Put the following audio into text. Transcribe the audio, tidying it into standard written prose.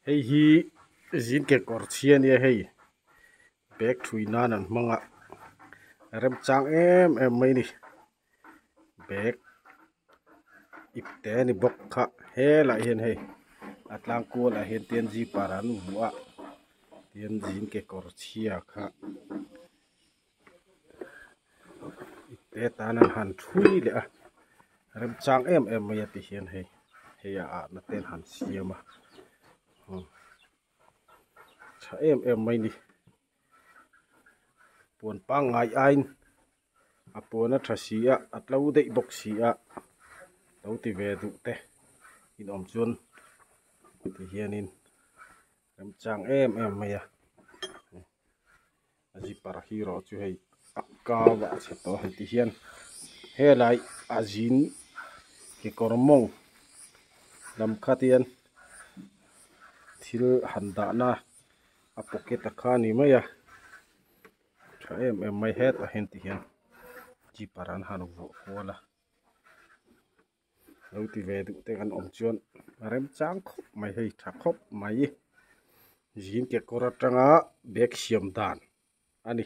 Hei hi zin kekawr chhia ania hei bag thui nan an hmang a remchang em em mai a ni bag ip te a ni bawk kha helaiah hian hei a tlang kualah hian tian zipper an vuah a tian zin kekawr chhia kha ip te tan an han thui leh a remchang em em mai a ti hian hei hei a ahna te an han siam a tha em em mai a ni puan pangngai aiin a puan a tha si a a tlo daih bawk si a lo ti ve duh te in awm chuan ti hianin remchang em em mai a a zipper hi erawh chu hei a kau a chhe tawh a hei ti hian helai a zin kekawr mawng lam khat hian thil han dahna a pocket a kha a ni mai a tha em em mai hetah hian ti hian zipper an han vuah kual a lo ti ve duh te kan awm chuan a remchang khawp mai hei tha khawp mai zing kekawr atanga bag siam dan a ni.